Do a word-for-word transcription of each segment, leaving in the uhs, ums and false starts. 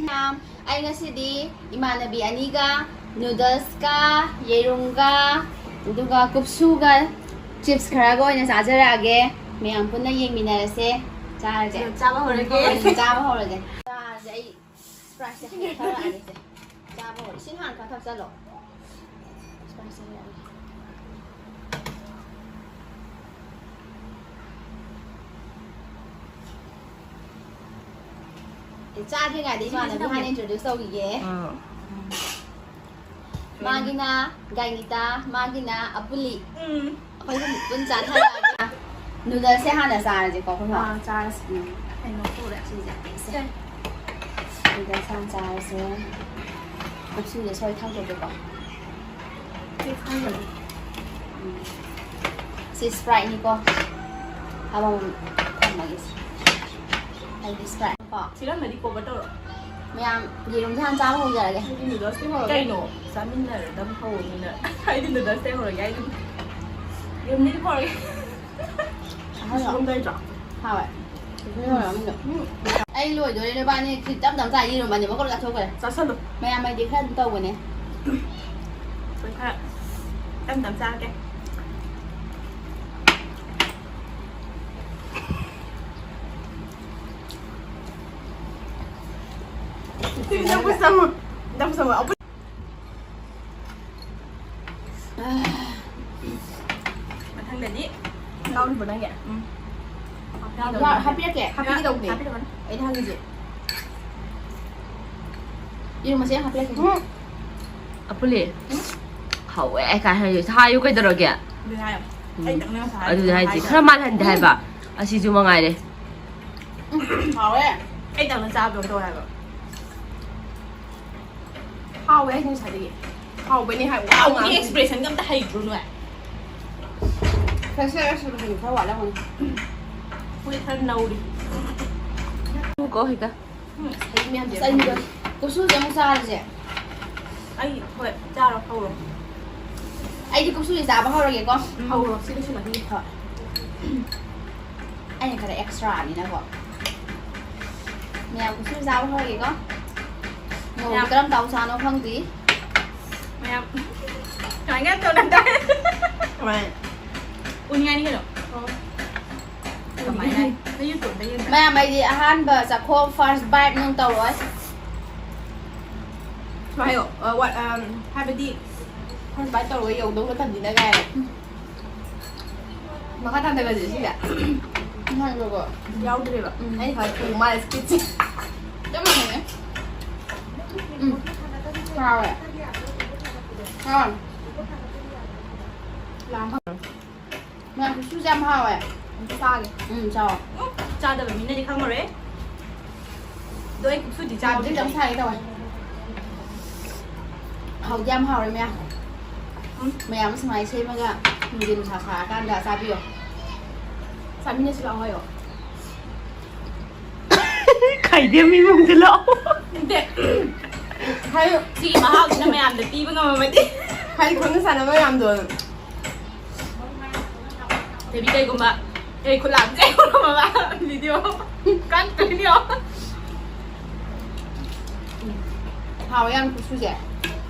ꯃꯌꯥꯝ, ꯑꯩ ꯉꯁꯤꯗꯤ ꯏꯃꯥꯟꯅꯕꯤ ꯑꯅꯤꯒ ꯅꯨꯗꯜꯁꯀ ꯌꯦꯔꯨꯝꯒ ꯑꯗꯨꯒ ꯀꯨꯞꯁꯨꯒ ꯆꯤꯞꯁ ꯈꯔꯒ ꯑꯣꯏꯅ ꯆꯥꯖꯔꯛꯑꯒꯦ꯫ ꯃꯌꯥꯝ ꯄꯨꯟꯅ ꯌꯦꯡꯃꯤꯟꯅꯔꯁꯦ꯫ ꯆꯥꯔꯁꯦ꯫ ꯆꯥꯕ ꯍꯧꯔꯒꯦ꯫ ꯎꯝ, ꯆꯥꯕ ꯍꯧꯔꯁꯦ꯫ ꯆꯥꯔꯁꯦ꯫ ꯑꯩ ꯁ꯭ꯄ꯭ꯔꯥꯏꯠꯁꯦ ꯍꯥꯟꯅ ꯊꯛꯑꯒꯦꯁꯦ꯫ ꯆꯥꯕ ꯍꯧꯔꯦ꯫ ꯏꯁꯤꯡ ꯍꯥꯟꯅ ꯈꯔ ꯊꯛꯆꯜꯂꯣ꯫ ꯁ꯭ꯄ꯭ꯔꯥꯏꯠꯁꯦ ꯌꯥꯔꯦ꯫ ꯑꯦ, ꯆꯥꯗ꯭ꯔꯤꯉꯩꯗ ꯏꯃꯥꯟꯅꯕꯤ ꯍꯥꯟꯅ introduce ꯇꯧꯈꯤꯒꯦ꯫ ꯑꯥ꯫ ꯃꯥꯒꯤꯅ ꯒꯥꯏꯅꯤꯇꯥ, ꯃꯥꯒꯤꯅ ꯑꯄꯨꯂꯤ꯫ ꯎꯝ꯫ ꯑꯩꯈꯣꯏ ꯑꯍꯨꯝ ꯄꯨꯟ ꯆꯥꯊꯔꯛꯑꯒꯦ꯫ ꯅꯨꯗꯜꯁꯦ ꯍꯥꯟꯅ ꯆꯥꯔꯁꯦꯀꯣ, ꯑꯩꯈꯣꯏ ꯃꯥ꯫ ꯑꯥ, ꯆꯥꯔꯁꯤ꯫ ꯎꯝ꯫ ꯀꯩꯅꯣ ꯄꯨꯔꯦ꯫ ꯁꯤꯁꯦ, ꯁꯦ꯫ ꯁꯦ꯫ ꯅꯨꯗꯜꯁ ꯍꯥꯟꯅ ꯆꯥꯔꯁꯦ꯫ ꯀꯨꯞꯁꯨꯁꯦ ꯁꯣꯏ ꯊꯝꯒꯦꯀꯣ꯫ ꯁꯤ ꯊꯝꯒꯅꯤ꯫ ꯎꯝ꯫ ꯁꯤ ꯁ꯭ꯄ꯭ꯔꯥꯏꯠꯅꯤꯀꯣ꯫ ꯑꯃꯃꯝ ꯊꯝꯃꯒꯦ ꯁꯤ꯫ ꯑꯩꯗꯤ ꯁ꯭ꯄ꯭ꯔꯥꯏꯠ ꯀꯣ꯫ ꯁꯤꯔꯝꯃꯗꯤ cover ꯇꯧꯔꯣ꯫ ꯃꯌꯥꯝ ꯌꯦꯔꯨꯝꯁꯦ ꯍꯥꯟꯅ ꯆꯥꯕ ꯍꯧꯖꯔꯒꯦ꯫ ꯑꯩꯗꯤ ꯅꯨꯗꯜꯁꯇꯤ ꯍꯧꯔꯒꯦ꯫ ꯀꯩꯅꯣ? ꯆꯥꯃꯤꯟꯅꯔꯗꯝ ꯍꯧꯔꯃꯤꯅ꯫ ꯑꯩꯗꯤ ꯅꯨꯗꯜꯁꯇꯩ ꯍꯧꯔꯒꯦ꯫ ꯑꯩꯗꯤ ꯌꯦꯔꯨꯝꯗꯩꯗꯤ ꯍꯧꯔꯒꯦ꯫ ꯑꯍꯥꯟꯕ꯫ ꯁꯣꯝꯗꯩꯗ꯭ꯔꯣ? ꯍꯥꯎꯋꯦ꯫ ꯎꯝ꯫ ꯑꯩ ꯂꯣꯏꯗꯣꯔꯦ, ꯅꯕꯥꯅꯤ ꯈꯤꯇꯪ ꯇꯞ ꯇꯞ ꯆꯥ, ꯌꯦꯔꯨꯝ ꯑꯅꯤꯃꯛ ꯂꯣꯏ ꯆꯥꯊꯣꯛꯈ꯭ꯔꯦ꯫ ꯆꯥꯁꯜꯂꯨ꯫ ꯃꯌꯥꯝ ꯑꯩꯗꯤ ꯈꯔ ꯑꯗꯨꯝ ꯇꯧꯕꯅꯦ꯫ ꯑꯩꯈꯣꯏ ꯈꯔ ꯇꯞ ꯇꯞ ꯆꯥꯔꯒꯦ꯫ ꯅꯪꯕꯨ ꯆꯪꯉꯨ꯫ ꯅꯪꯕꯨ ꯆꯪꯉꯨ꯫ ꯃꯊꯪꯗꯗꯤ ꯌꯥꯎꯔꯤꯕꯣ ꯅꯪꯒꯤ? ꯎꯝ꯫ ꯌꯥꯎ-, ꯍꯥꯞꯄꯤꯔꯛꯀꯦ? ꯍꯥꯞꯄꯤꯒꯗꯧꯕꯅꯦ꯫ ꯍꯥꯞꯄꯤꯔꯛꯀꯅꯤ꯫ ꯑꯩꯅ ꯍꯪꯉꯤꯁꯦ꯫ ꯌꯦꯔꯨꯝ ꯃꯆꯦꯠ ꯑꯃ ꯍꯥꯞꯄꯤꯔꯛꯀꯦ꯫ ꯎꯝ꯫ ꯑꯄꯨꯂꯤ꯫ ꯎꯝ꯫ ꯍꯥꯎꯋꯦ ꯀꯥꯏ ꯍꯥꯏꯌꯨ꯫ ꯍꯥꯏꯌꯨ ꯀꯩꯗꯧꯔꯒꯦ? ꯑꯗꯨ ꯍꯥꯏꯌꯣ꯫ ꯎꯝ꯫ ꯑꯩ ꯇꯪꯅ ꯉꯁꯥꯏ ꯑꯗꯨꯗꯤ ꯍꯥꯏꯁꯦ꯫ ꯍꯥꯏꯗꯣ꯫ ꯈꯔ ꯃꯥꯜꯍꯟꯗꯦ ꯎꯝ꯫ ꯍꯥꯏꯕ꯫ ꯑꯁꯤꯁꯨ ꯃꯉꯥꯏꯔꯦ꯫ ꯎꯝ, ꯍꯥꯎꯋꯦ꯫ ꯑꯩ ꯇꯪꯅ ꯆꯥꯕꯗꯧ ꯇꯧꯋꯦ ꯍꯥꯏꯕ꯫ ꯍꯥꯎꯋꯦ ꯍꯥꯏꯁꯦ ꯉꯁꯥꯏꯗꯒꯤ꯫ ꯍꯥꯎꯕꯅꯦ ꯍꯥꯏ-, ꯋꯥꯎ ꯉꯥꯡꯉꯤ꯫ Expression ꯒ ꯑꯝꯇ ꯍꯩꯇ꯭ꯔꯣ ꯅꯣꯏ? Facial expression ꯈꯔ ꯋꯥꯠꯂꯝꯒꯅꯤ꯫ ꯐꯨꯔꯤꯠ ꯈꯔ ꯅꯧꯔꯤ꯫ ꯀꯣ ꯍꯦꯛꯇ꯫ ꯎꯝ, ꯑꯁ, ꯍꯩ ꯃꯌꯥꯝꯁꯦ꯫ ꯑꯁ, ꯑꯩ ꯀꯨꯞꯁꯨꯁꯦ ꯑꯃꯨꯛ ꯆꯥꯔꯁꯦ꯫ ꯑꯩ, ꯍꯣꯏ, ꯆꯥꯔꯣ, ꯍꯧꯔꯣ꯫ ꯑꯩꯗꯤ ꯀꯨꯞꯁꯨꯁꯦ ꯆꯥꯕ ꯍꯧꯔꯒꯦꯀꯣ꯫ ꯎꯝ, ꯍꯧꯔꯣ, ꯁꯤ ꯂꯣꯏꯁꯤꯜꯂꯒ꯫ ꯍꯣꯏ꯫ ꯑꯩꯅ ꯈꯔ ꯑꯦꯛꯁꯇ꯭ꯔꯥꯅꯤꯅꯀꯣ꯫ ꯃꯌꯥꯝ ꯀꯨꯞꯁꯨ ꯆꯥꯕ ꯍꯧꯔꯒꯦꯀꯣ꯫ ꯃꯣꯔꯣꯛꯇꯤ ꯃꯌꯥꯝ꯫ ꯀꯔꯝ ꯇꯧ ꯆꯥꯅꯣ ꯈꯪꯗꯦ꯫ ꯃꯌꯥꯝ ꯀꯃꯥꯏꯅ ꯇꯧꯔꯝꯗꯥꯏ? ꯀꯃꯥꯏ? ꯎꯅꯤꯡꯉꯥꯏꯅꯤ ꯀꯩꯅꯣ꯫ ꯀꯃꯥꯏꯅ? ꯅꯪ YouTube ꯗ ꯌꯦꯡꯕ꯭ꯔꯥ? ꯃꯌꯥꯝ, ꯑꯩꯗꯤ ꯑꯍꯥꯟꯕ ꯆꯥꯛꯈꯣꯝ, first bite ꯅꯨꯡ ꯇꯧꯔꯣꯏ꯫ ꯁꯨꯃꯥꯏ ꯍꯥꯏꯌꯣ, ꯑ, what, um, ꯍꯥꯏꯕꯗꯤ first bite ꯇꯧꯔꯒ ꯌꯧꯗꯧ ꯃꯇꯝꯁꯤꯗ ꯀꯥꯏꯅ꯫ ꯃꯈꯥ ꯇꯥꯅꯒꯁꯦ ꯁꯤꯁꯦ꯫ ꯉꯥꯏꯈꯣꯀꯣ꯫ ꯌꯥꯎꯗ꯭ꯔꯦꯕ꯫ ꯎꯝ꯫ ꯑꯩ ꯈꯔ ꯊꯨ ꯃꯥꯜꯂꯦ speed ꯁꯦ꯫ ꯆꯞ ꯃꯥꯟꯅꯩꯌꯦ꯫ ꯎꯝ꯫ ꯍꯥꯎꯋꯦ꯫ ꯍꯥꯎꯋꯦ꯫ ꯂꯥꯝꯕ꯫ ꯃꯌꯥꯝ ꯀꯨꯞꯁꯨꯁꯦ ꯌꯥꯝ ꯍꯥꯎꯋꯦ꯫ ꯑꯝꯇ ꯆꯥꯒꯦ꯫ ꯎꯝ, ꯆꯥꯎ꯫ ꯎꯝ, ꯆꯥꯗꯕ ꯃꯤꯅꯗꯤ ꯈꯪꯉꯔꯣꯏ꯫ ꯑꯗꯣ ꯑꯩ ꯀꯨꯞꯁꯨꯗꯤ ꯆꯥꯗ꯭ꯔꯤ꯫ ꯍꯥꯎꯗꯤ ꯈꯤꯇꯪ ꯁꯥꯒꯦ ꯇꯧꯋꯦ꯫ ꯍꯥꯎꯗꯤ ꯌꯥꯝ ꯍꯥꯎꯔꯦ ꯃꯌꯥꯝ꯫ ꯎꯝ꯫ ꯃꯌꯥꯝ ꯁꯨꯃꯥꯏꯅ ꯁꯦꯝꯃꯒ ꯅꯨꯡꯊꯤꯜ ꯅꯨꯡꯁꯥ ꯁꯥꯔꯀꯥꯟꯗ ꯆꯥꯕꯤꯌꯣ꯫ ꯆꯥꯃꯤꯟꯅꯁꯤ ꯂꯥꯛꯑꯣ ꯍꯥꯏꯌꯣ꯫ ꯈꯥꯏꯗꯦꯝ ꯏꯃꯨꯡꯗ ꯂꯥꯛꯑꯣ꯫ ꯅꯠꯇꯦ꯫ ꯍꯥꯏꯌꯣ꯫ ꯁꯤꯒꯤ ꯃꯍꯥꯎꯁꯤꯅ ꯃꯌꯥꯝꯗ ꯄꯤꯕ ꯉꯝꯃꯝꯃꯗꯤ꯫ ꯍꯥꯏꯗꯤ ꯈꯪꯅ ꯆꯥꯟꯅꯕ ꯃꯌꯥꯝꯗꯣ꯫ ꯕꯦꯕꯤ ꯀꯩꯒꯨꯝꯕ ꯀꯩ ꯈꯨꯠ ꯂꯥꯝꯁꯦ ꯃꯃꯥ video ꯀꯟꯇꯣꯏꯅꯤꯌꯣ꯫ ꯍꯥꯎꯋꯦ ꯌꯥꯝ ꯀꯨꯞꯁꯨꯁꯦ꯫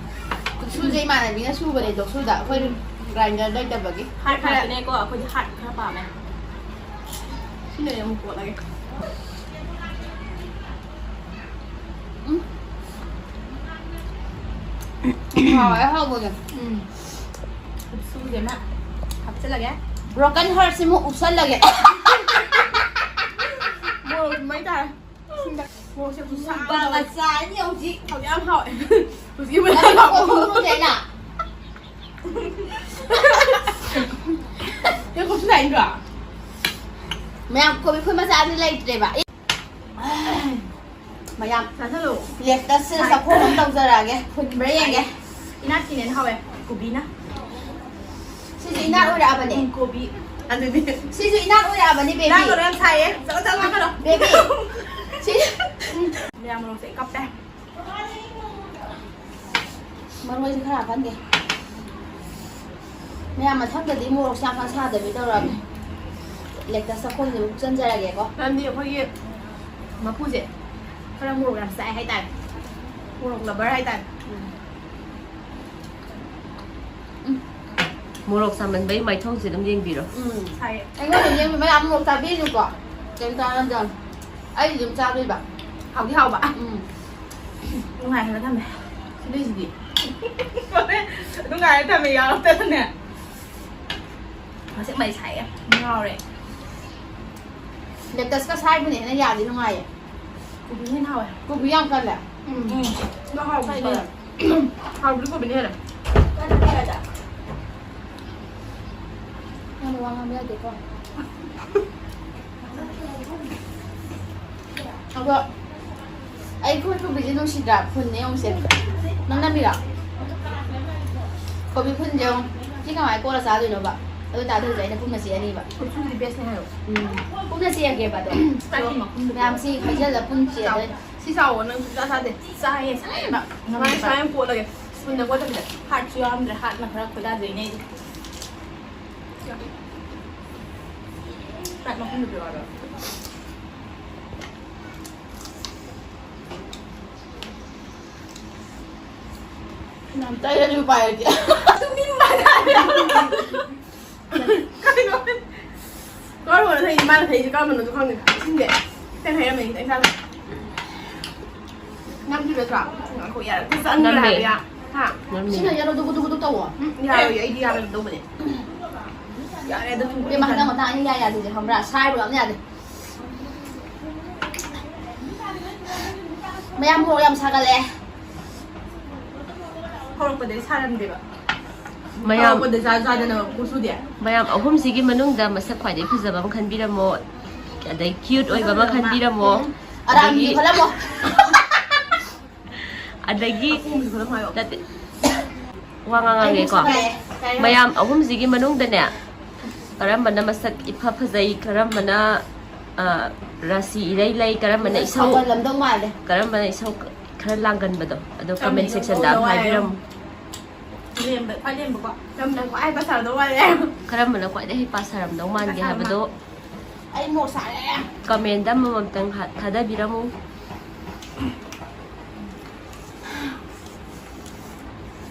ꯀꯨꯞꯁꯨꯁꯦ ꯏꯃꯥꯟꯅꯕꯤꯅ ꯁꯨꯕꯅꯦ ꯗꯣꯛꯁꯨꯗ, ꯑꯩꯈꯣꯏ grinder ꯂꯩꯇꯕꯒꯤ꯫ Heart ꯉꯥꯛꯇꯅꯦꯀꯣ, ꯑꯩꯈꯣꯏꯗꯤ heart ꯈꯔ ꯄꯥꯝꯃꯦ꯫ ꯁꯤꯅ ꯑꯃꯨꯛ ꯀꯣꯠꯂꯒꯦ꯫ ꯎꯝ꯫ ꯍꯥꯎꯋꯦ, ꯍꯥꯎꯕꯅꯦ꯫ ꯎꯝ꯫ ꯀꯨꯞꯁꯨꯁꯦ ꯑꯃ ꯍꯥꯞꯆꯤꯜꯂꯒꯦ꯫ Broken heart ꯁꯤꯃꯨꯛ ꯎꯞꯁꯜꯂꯒꯦ꯫ ꯃꯣꯔꯣꯛ ꯃꯩ ꯇꯥꯔꯦ꯫ ꯁꯤꯡꯗ ꯃꯣꯔꯣꯛꯁꯦ ꯈꯨꯠꯁꯥ ꯑꯃ ꯃꯨꯛꯕꯥꯡ ꯇꯧꯋꯦ꯫ ꯃꯆꯥ ꯑꯅꯤ ꯍꯧꯖꯤꯛ꯫ ꯍꯧꯖꯤꯛ ꯌꯥꯝ ꯍꯥꯎꯋꯦ꯫ ꯍꯧꯖꯤꯛꯀꯤ ꯃꯨꯛꯕꯥꯡ ꯍꯥꯎꯕ꯫ ꯀꯣꯊꯣꯛ ꯀꯣꯊꯣꯛ ꯆꯥꯏꯅ꯫ ꯅꯪ ꯀꯨꯞꯁꯨ ꯆꯥꯅꯤꯡꯗ꯭ꯔꯣ? ꯃꯌꯥꯝ ꯀꯣꯕꯤ ꯐꯨꯜ ꯃꯆꯥꯗꯤ ꯂꯩꯇ꯭ꯔꯦꯕ꯫ ꯃꯌꯥꯝ ꯆꯥꯁꯜꯂꯣ꯫ Lettuce ꯁꯦ ꯆꯥꯛꯈꯣꯝ ꯑꯃ ꯇꯧꯖꯔꯛꯑꯒꯦ꯫ ꯐꯨꯟꯕ꯭ꯔꯥ ꯌꯦꯡꯒꯦ꯫ ꯏꯅꯥꯠꯀꯤꯅꯦꯅ ꯍꯥꯎꯋꯦ꯫ ꯀꯣꯕꯤꯅ꯫ ꯁꯤꯁꯨ ꯏꯅꯥꯠ ꯑꯣꯏꯔꯛꯑꯕꯅꯦ꯫ ꯎꯝ, ꯀꯣꯕꯤ꯫ ꯑꯗꯨꯗꯤ꯫ ꯁꯤꯁꯨ ꯏꯅꯥꯠ ꯑꯣꯏꯔꯛꯑꯕꯅꯦ, baby꯫ ꯏꯅꯥꯠ ꯑꯣꯏꯔꯛꯑꯕ ꯁꯥꯏꯌꯦ꯫ ꯆꯠꯂꯣ, ꯆꯠꯂꯣ, ꯆꯠꯂꯣ꯫ Baby꯫ ꯁꯤ-, ꯃꯌꯥꯝ ꯃꯔꯣꯛꯁꯦ ꯑꯩ ꯀꯞꯄꯦ꯫ ꯃꯔꯣꯏꯁꯦ ꯈꯔ ꯍꯥꯞꯍꯟꯒꯦ꯫ ꯃꯌꯥꯝ ꯃꯊꯪꯗꯗꯤ ꯃꯣꯔꯣꯛꯁꯦ ꯌꯥꯝ ꯀꯟꯅ ꯁꯥꯗꯕꯤ ꯇꯧꯔꯛꯑꯒꯦ꯫ ꯂꯦꯛꯇꯁ ꯆꯥꯛꯈꯣꯝꯁꯦ ꯑꯃꯨꯛ ꯆꯟꯖꯔꯒꯦꯀꯣ꯫ ꯃꯔꯝꯗꯤ ꯑꯩꯈꯣꯏꯒꯤ ꯃꯄꯨꯁꯦ ꯈꯔ ꯃꯣꯔꯣꯛ ꯌꯥꯝ ꯆꯥꯏ ꯍꯥꯏꯇꯥꯔꯦ, ꯃꯣꯔꯣꯛ ꯂꯕꯔ ꯍꯥꯏꯇꯥꯔꯦ꯫ ꯃꯣꯔꯣꯛ ꯆꯥꯃꯟꯕꯩ ꯃꯥꯏꯊꯣꯡꯁꯦ ꯑꯗꯨꯝ ꯌꯦꯡꯕꯤꯔꯣ꯫ ꯎꯝ꯫ ꯁꯥꯏꯌꯦ꯫ ꯑꯩꯉꯣꯟꯗ ꯌꯦꯡꯕ ꯃꯌꯥꯝ ꯃꯣꯔꯣꯛ ꯆꯥꯕꯤꯔꯤꯀꯣ꯫ ꯀꯩꯝ ꯆꯥꯔꯝꯗ ꯑꯩꯗꯤ ꯑꯗꯨꯝ ꯆꯥꯗꯣꯏꯕ꯫ ꯍꯥꯎꯗꯤ ꯍꯥꯎꯕ꯫ ꯎꯝ꯫ ꯅꯨꯡꯉꯥꯏꯍꯜꯂ ꯊꯝꯃꯦ꯫ ꯁꯤꯗꯩꯁꯤꯗꯤ꯫ ꯅꯨꯡꯉꯥꯏꯔ ꯊꯝꯃꯦ ꯌꯥꯎꯔꯛꯇꯅꯅꯦ꯫ ꯃꯁꯛ ꯃꯩ ꯁꯥꯏꯌꯦ꯫ ꯉꯥꯎꯔꯦ꯫ ꯂꯦꯛꯇꯁꯀ ꯁꯥꯏꯕꯅ ꯍꯦꯟꯅ ꯌꯥꯗꯤ ꯅꯨꯡꯉꯥꯏꯌꯦ꯫ ꯀꯣꯕꯤꯅ ꯍꯦꯟꯅ ꯍꯥꯎꯋꯦ꯫ ꯀꯣꯕꯤ ꯌꯥꯝ ꯀꯜꯂꯦ꯫ ꯎꯝ꯫ ꯎꯝ꯫ ꯍꯥꯎꯕꯗꯤ ꯀꯣꯕꯤꯅ ꯍꯦꯜꯂꯦ꯫ ꯌꯥꯝ ꯋꯥ ꯉꯥꯡꯕ ꯌꯥꯗꯦꯀꯣ꯫ ꯑꯗꯣ ꯑꯩ ꯐꯨꯜ ꯀꯣꯕꯤꯁꯦ ꯅꯨꯡꯁꯤꯗ꯭ꯔꯥ? ꯐꯨꯟꯅꯦ ꯌꯦꯡꯉꯨꯁꯦ꯫ ꯅꯪ ꯅꯝꯃꯤꯔꯣ? ꯀꯣꯕꯤ ꯐꯨꯟꯁꯦ ꯌꯦꯡꯉꯨ꯫ ꯁꯤ ꯀꯃꯥꯏꯅ ꯀꯣꯠꯂ ꯆꯥꯗꯣꯏꯅꯣꯕ? ꯑꯗꯨ ꯇꯥꯗꯣꯏꯁꯦ ꯑꯩꯅ ꯄꯨꯟꯅ ꯆꯦ ꯑꯅꯤꯕ꯫ ꯀꯨꯞꯁꯨꯗꯤ ꯕꯦꯁꯅꯦ ꯍꯥꯏꯌꯣ꯫ ꯎꯝ꯫ ꯄꯨꯟꯅ ꯆꯦꯒꯦꯕ ꯑꯗꯣ꯫ ꯃꯌꯥꯝꯁꯤ ꯍꯩꯖꯤꯜꯂ ꯄꯨꯟ ꯆꯦꯗꯣꯏꯅꯦ꯫ ꯁꯤ ꯆꯥꯎꯋꯣ, ꯅꯪ ꯁꯨꯡꯆꯥ ꯆꯥꯗꯦ꯫ ꯆꯥꯏꯌꯦ, ꯁꯥꯏꯌꯦꯕ꯫ ꯁꯨꯃꯥꯏꯅ, ꯁꯨꯃꯥꯏꯅ ꯀꯣꯠꯂꯒꯦ꯫ ꯁ꯭ꯄꯨꯟꯗ ꯀꯣꯠꯇꯕꯤꯗ꯫ ꯍꯥꯔꯠꯁꯨ ꯌꯥꯎꯔꯝꯗ꯭ꯔꯦ, ꯍꯥꯔꯠꯅ ꯈꯔ ꯈꯣꯏꯗꯥꯖꯩꯅꯦ ꯑꯩꯗꯤ꯫ ꯍꯥꯔꯠ ꯃꯈꯨꯝꯗꯨ ꯄꯤꯔꯛꯑꯣ ꯍꯥꯏꯕ꯫ ꯌꯥꯝ ꯇꯩꯔꯗꯤ ꯎꯄꯥꯏ ꯂꯩꯇꯦ꯫ ꯀꯩꯅꯣ? ꯀꯔꯝꯕꯅꯣ ꯊꯛꯏꯁꯦ? ꯃꯥꯅ ꯊꯛꯏꯁꯦ ꯀꯔꯝꯕꯅꯣꯁꯨ ꯈꯪꯗꯦ꯫ ꯏꯁꯤꯡꯁꯦ ꯈꯤꯇꯪ ꯍꯩꯔꯝꯃꯦ, ꯈꯤꯇꯪ ꯆꯥꯗꯦ꯫ ꯅꯝꯈꯤꯕ ꯅꯠꯇ꯭ꯔꯣ? ꯉꯥꯏꯈꯣ, ꯌꯥꯔꯦ꯫ ꯆꯪꯗ꯭ꯔꯦ ꯅꯝꯃꯦ꯫ ꯍꯥꯏꯕ ꯌꯥ-, ꯍꯥ? ꯅꯝꯃꯦ꯫ ꯁꯤꯅ ꯌꯥꯔꯣ, ꯗꯨꯒꯨ ꯗꯨꯒꯨ ꯗꯨ ꯇꯧꯋꯣ꯫ ꯎꯝ, ꯌꯥꯔꯣꯏ, ꯑꯩꯗꯤ ꯌꯥꯔꯣꯏ ꯇꯧꯕꯅꯦ꯫ ꯌꯥꯔꯦ, ꯑꯗꯨ ꯊꯨꯝ ꯏꯕꯦꯝꯃ, ꯍꯟꯗꯛ ꯃꯇꯥꯡ ꯑꯩꯅ ꯏꯌꯥ ꯌꯥꯗꯦ, ꯈꯪꯕ꯭ꯔꯥ? ꯁꯥꯏꯕꯒ ꯑꯝ ꯌꯥꯗꯦ꯫ ꯃꯌꯥꯝ ꯃꯣꯔꯣꯛ ꯌꯥꯝ ꯁꯥꯒꯠꯂꯛꯑꯦ꯫ ꯍꯧꯔꯛꯄꯗꯗꯤ ꯁꯥꯔꯝꯗꯦꯕ꯫ ꯃꯌꯥꯝ, ꯍꯧꯔꯛꯄꯗ ꯆꯥ ꯆꯥꯗꯅ ꯀꯨꯆꯨꯗꯤ꯫ ꯃꯌꯥꯝ ꯑꯍꯨꯝꯁꯤꯒꯤ ꯃꯅꯨꯡꯗ ꯃꯁꯛ ꯈ꯭ꯋꯥꯏꯗꯒꯤ ꯐꯖꯕ ꯑꯃ ꯈꯟꯕꯤꯔꯝꯃꯣ, ꯑꯗꯩ ꯀ꯭ꯌꯨꯠ ꯑꯣꯏꯕ ꯑꯃ ꯈꯟꯕꯤꯔꯝꯃꯣ, ꯎꯝ꯫ ꯑꯔꯥꯕꯤꯁꯨ ꯑꯗꯒꯤ ꯈꯜꯂꯝꯃꯣ꯫ ꯑꯗꯒꯤ ꯑꯄꯣꯝꯕꯁꯨ ꯈꯜꯂꯝꯃꯣ ꯍꯥꯏꯌꯣ꯫ ꯅꯠꯇꯦ, ꯋꯥ ꯉꯥꯡꯉꯒꯦꯀꯣ꯫ ꯑꯩ ꯁꯥꯒꯠꯂꯛꯑꯦ꯫ ꯃꯌꯥꯝ ꯑꯍꯨꯝꯁꯤꯒꯤ ꯃꯅꯨꯡꯗꯅꯦ, ꯀꯔꯝꯕꯅ ꯃꯁꯛ ꯏꯐ ꯐꯖꯩ, ꯀꯔꯝꯕꯅ, ꯑ, ꯔꯥꯁꯤ ꯏꯔꯩ ꯂꯩ, ꯀꯔꯝꯕꯅ ꯏꯁꯧ, ꯁꯥꯎꯒꯜꯂꯝꯗꯧ ꯃꯥꯜꯂꯦ꯫ ꯀꯔꯝꯕꯅ ꯏꯁꯧ ꯈꯔ ꯂꯥꯡꯒꯟꯕꯗꯣ, ꯑꯗꯣ ꯀꯔꯝꯕꯅ comment section ꯗ ꯏꯁꯧ ꯑꯃ ꯂꯥꯡꯒꯟꯕ ꯍꯥꯏꯕꯤꯔꯝꯃꯨ꯫ ꯂꯦꯝꯕ, ꯈ꯭ꯋꯥꯏ ꯂꯦꯝꯕꯀꯣ꯫ ꯀꯔꯝꯕꯅ ꯈ꯭ꯋꯥꯏ ꯍꯩꯄꯥ ꯁꯥꯔꯝꯗꯧ ꯃꯥꯜꯂꯦ? ꯀꯔꯝꯕꯅ ꯈ꯭ꯋꯥꯏꯗꯩ ꯍꯩꯄꯥ ꯁꯥꯔꯝꯗꯧ ꯃꯥꯟꯒꯦ ꯍꯩꯄꯥ ꯁꯥꯕ ꯍꯥꯏꯕꯗꯣ ꯃꯥꯜꯂꯦ꯫ ꯑꯩ ꯃꯣꯔꯣꯛ ꯁꯥꯔꯦ꯫ ꯀꯃꯦꯟꯗ ꯑꯃꯃꯝꯇꯪ ꯍꯥ-, ꯊꯥꯗꯕꯤꯔꯝꯃꯨ꯫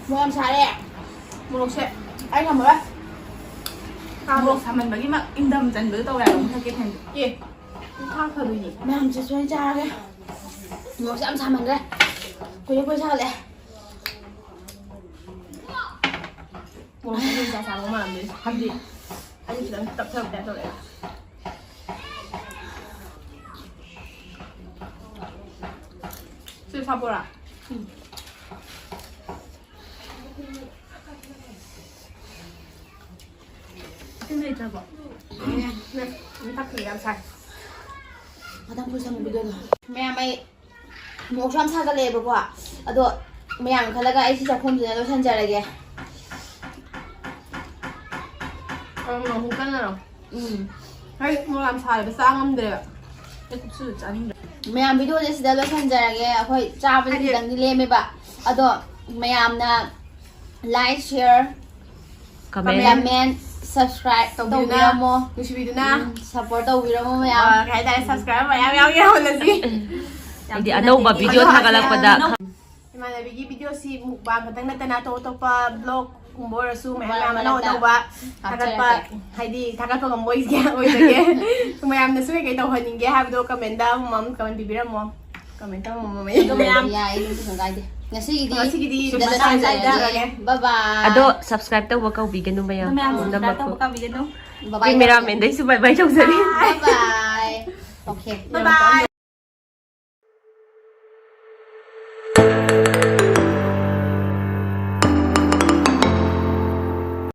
ꯃꯣꯔꯣꯛ ꯌꯥꯝ ꯁꯥꯔꯦ꯫ ꯃꯣꯔꯣꯛꯁꯦ ꯑꯩ ꯉꯝꯃꯔꯣꯏ꯫ ꯃꯣꯔꯣꯛ ꯁꯥꯃꯟꯕꯒꯤ ꯃꯥ ꯏꯪꯊꯝ ꯆꯟꯕꯗꯣ ꯇꯧꯋꯦ ꯍꯥꯏꯕ, ꯃꯊꯛꯀꯤ ꯐꯦꯟꯗꯣ꯫ ꯑꯦ, ꯏꯝꯐꯥꯜ ꯐꯗꯣꯏꯅꯦ꯫ ꯃꯌꯥꯝꯁꯦ ꯁꯣꯏꯅ ꯆꯥꯔꯒꯦ꯫ ꯃꯣꯔꯣꯛꯁꯦ ꯌꯥꯝ ꯁꯥꯃꯟꯈ꯭ꯔꯦ꯫ ꯀꯨꯏꯔꯦ ꯑꯩꯈꯣꯏ ꯁꯥꯒꯠꯂꯛꯑꯦ꯫ ꯃꯣꯔꯣꯛꯁꯦ ꯆꯥ ꯆꯥꯕ ꯃꯥꯟꯗꯦ꯫ ꯍꯥꯏꯕꯗꯤ ꯑꯩ ꯈꯤꯇꯪ ꯇꯞꯊꯕ ꯇꯥꯏꯞ ꯇꯧꯔꯛꯑꯦ꯫ ꯁꯤ ꯁꯥꯄꯣꯔꯥ? ꯎꯝ꯫ ꯏꯁꯤꯡ ꯂꯩꯇ꯭ꯔꯕꯣ? ꯎꯝ, ꯊꯛꯈꯤꯒꯦ, ꯌꯥꯝ ꯁꯥꯏ꯫ ꯃꯊꯪ ꯐꯨꯔꯤꯠ ꯁꯪꯕꯤꯗꯣꯏꯅꯣ? ꯃꯌꯥꯝ, ꯑꯩ ꯃꯣꯔꯣꯛꯁꯨ ꯌꯥꯝ ꯁꯥꯒꯠꯂꯛꯑꯦꯕꯀꯣ, ꯑꯗꯣ ꯃꯌꯥꯝ ꯈꯜꯂꯒ ꯑꯩ ꯁꯤ ꯆꯥꯛꯈꯨꯝꯁꯤꯗ ꯂꯣꯏꯁꯤꯟꯖꯔꯒꯦ꯫ ꯑꯃꯨꯛ ꯀꯟꯅꯔꯣ? ꯎꯝ꯫ ꯑꯩ ꯃꯣꯔꯣꯛ ꯌꯥꯝ ꯁꯥꯔꯦꯕ, ꯆꯥ ꯉꯝꯗ꯭ꯔꯦꯕ꯫ ꯑꯩ ꯀꯨꯞꯁꯨ ꯆꯥꯅꯤꯡꯗ꯭ꯔꯦ꯫ ꯃꯌꯥꯝ, ꯚꯤꯗꯤꯑꯣꯁꯦ ꯁꯤꯗ ꯂꯣꯏꯁꯤꯟꯖꯔꯒꯦ꯫ ꯑꯩꯈꯣꯏ ꯆꯥꯕꯗꯤ ꯍꯥꯏꯗꯤ ꯈꯤꯇꯪꯗꯤ ꯂꯦꯝꯃꯦꯕ, ꯑꯗꯣ ꯃꯌꯥꯝꯅ like, share, comment, comment, subscribe ꯇꯧꯕꯤꯗꯨꯅ, ꯇꯧꯕꯤꯔꯝꯃꯣ꯫ ꯅꯨꯡꯁꯤꯕꯤꯗꯨꯅ꯫ ꯎꯝ, support ꯇꯧꯕꯤꯔꯝꯃꯣ ꯃꯌꯥꯝ꯫ ꯑ, ꯀꯩ ꯍꯥꯏꯇꯥꯔꯦ, subscriber ꯃꯌꯥꯝ ꯌꯥꯎꯒꯦ ꯍꯧꯅꯁꯤ꯫ ꯌꯥꯝ ꯍꯥꯏꯗꯤ ꯊꯤꯅ ꯑꯅꯧꯕ ꯇꯦꯡꯀꯤ꯫ ꯚꯤꯗꯤꯑꯣ ꯑꯗꯣ ꯊꯥꯒꯠꯂꯛꯄꯗ ꯑꯅꯧ-, ꯏꯃꯥꯟꯅꯕꯤꯒꯤ ꯚꯤꯗꯤꯑꯣꯁꯤ mukbang ꯈꯛꯇꯪ ꯅꯠꯇꯅ ꯑꯇꯣꯞ ꯑꯇꯣꯞꯄ vlog ꯀꯨꯝꯕ ꯑꯣꯏꯔꯁꯨ ꯃꯌꯥꯝ ꯃꯔꯛ ꯃꯌꯥꯝ ꯑꯅꯧ ꯃꯔꯛꯇ ꯑꯅꯧꯕ ꯊꯥꯒꯠꯄ, ꯍꯥꯞꯆꯔꯛꯀꯦ꯫ ꯍꯥꯏꯗꯤ ꯊꯥꯒꯠꯄ ꯉꯝꯕ ꯑꯣꯏꯁꯦ, ꯑꯣꯏꯖꯒꯦ꯫ ꯃꯌꯥꯝꯅꯁꯨ ꯀꯩꯀꯩ ꯇꯧꯍꯟꯅꯤꯡꯒꯦ ꯍꯥꯏꯕꯗꯣ commentꯗ ꯑꯃꯃꯝ comment ꯄꯤꯕꯤꯔꯝꯃꯣ꯫ Comment ꯇꯧꯔꯝꯃꯣ ꯃꯌꯥꯝ꯫ ꯑꯗꯣ ꯃꯌꯥꯝ ꯌꯥꯏ, ꯑꯗꯨꯝ ꯀꯩꯁꯨ ꯀꯥꯏꯗꯦ꯫ ꯉꯁꯤꯒꯤꯗꯤ ꯉꯁꯤꯒꯤꯗꯤ ꯁꯤꯗ ꯂꯣꯏꯁꯤꯜꯂꯁꯦ꯫ ꯂꯣꯏꯁꯤꯜꯂꯁꯦ꯫ Bye bye꯫ ꯑꯗꯣ subscribe ꯇꯧꯕ ꯀꯥꯎꯕꯤꯒꯅꯨ ꯃꯌꯥꯝ꯫ ꯑꯗꯣ ꯃꯌꯥꯝ subscribe ꯄꯨꯝꯅꯃꯛꯄꯨ꯫ ꯇꯧꯕ ꯀꯥꯎꯕꯤꯒꯅꯨ꯫ Bye bye ꯇꯧꯁꯦ꯫ Cameramanꯗꯩꯁꯨ bye bye ꯇꯧꯖꯔꯤ꯫ Bye bye꯫ Okay꯫ Bye bye꯫